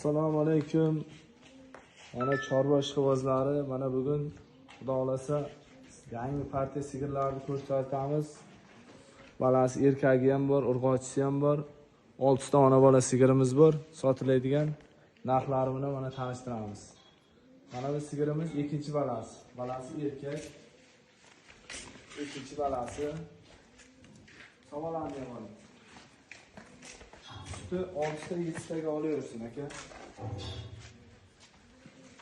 Assalomu alaykum. Mana chorva ishqibozlari, mana bugun Xudo xolasa yangi partiya sigirlarni ko'rsatamiz. Balasi erkagi ham bor, urg'ochisi ham bor. 6 ta ona bola sigirimiz bor, sotiladigan. Narxlari bilan mana tanishtiramiz. Mana bu sigirimiz ikkinchi balasi. Balasi erkak. Ikkinchi balasi. Savolarni ham oling. Suti 6 ta 7 taga olaversin aka.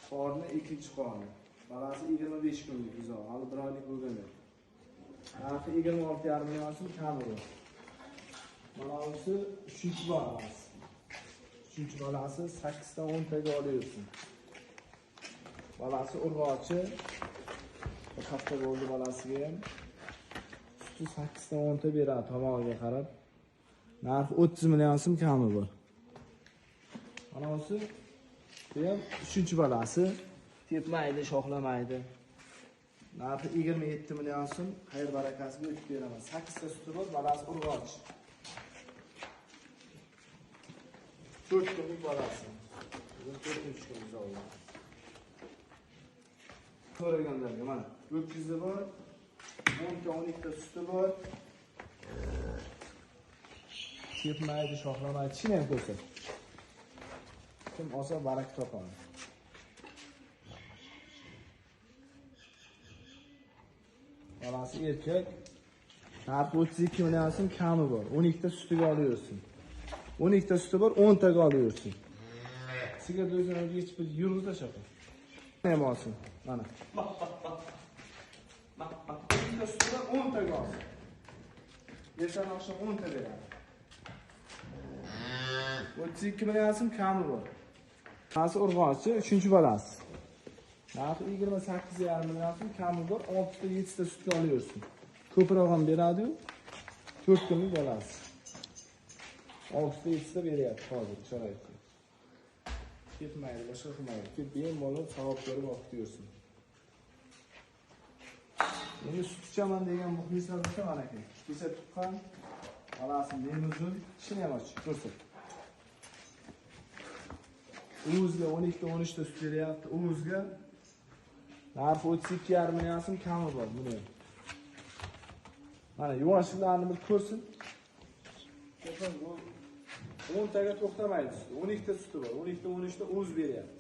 Qorni ikkinchi qorni. Balasi 25 kunlik buzoq, hali 1 oylik bo'lgan yo'q. Narxi 26,5 million so'm kami bor. Mana busi 3-chi balasi. 3-chi balasi 8 ta 10 taga olaversin. Balasi urg'ochi. Bir hafta bo'ldi balasiga ham. Suti 8 ta 10 ta beradi tomog'iga qarab. Narxi 30 million so'm kami bor. Mana busi bu ham 3-chi balasi. Tepmaydi, shoxlamaydi. Narxi 27 million so'm, xayr barakasiga o'tib beraman. 8 ta suti bor, balasi urg'ochi. 4 kunlik balasi. Bugun 4-kun buzog'i. So'raganlarga mana 300 bor, 10 ta 12 ta suti bor. Tepmaydi, shoxlamaydi. Tishini ham ko'rsat. Kim olsa baraka topadi. Balasi erkak. Narxi 32 million so'm kami bor. 12 ta sutiga olaversin. 12 ta suti bor, 10 taga olaversin. Sigirni o'zini yechib yurg'iza shoqa. Ham olsin. Mana. 12 ta suti bor, 10 taga olsin. Ertan oqshom 10 ta beradi. 32 million so'm kami bor. Balasi urg'ochi, 3-chi balasi. Narxi 28,5 million so'm kami bor, 6 ta 7 ta sutga olaversin. Ko'proq ham beradi-yu. 4 kunlik bolasi. 6 ta 7 ta beryapti hozir sharoitda. Ketmaydi, boshqa qilmaydi. Kelib bemalol savob ko'rib olib yursin. Endi sut ichaman degan muxlislar bo'lsa mana aka. Kecha tuqqan balasi nemuzun, tishini ham ochib ko'rsat. Uvuzga 12 ta 13 ta sut beryapti. Uvuzga narxi 32,5 million so'm kami bor buni. Mana yuvoshliklarni bir ko'rsin. Bu 10 taga to'xtamaydi. 12 ta suti bor. 12 ta 13 ta uvuz beryapti.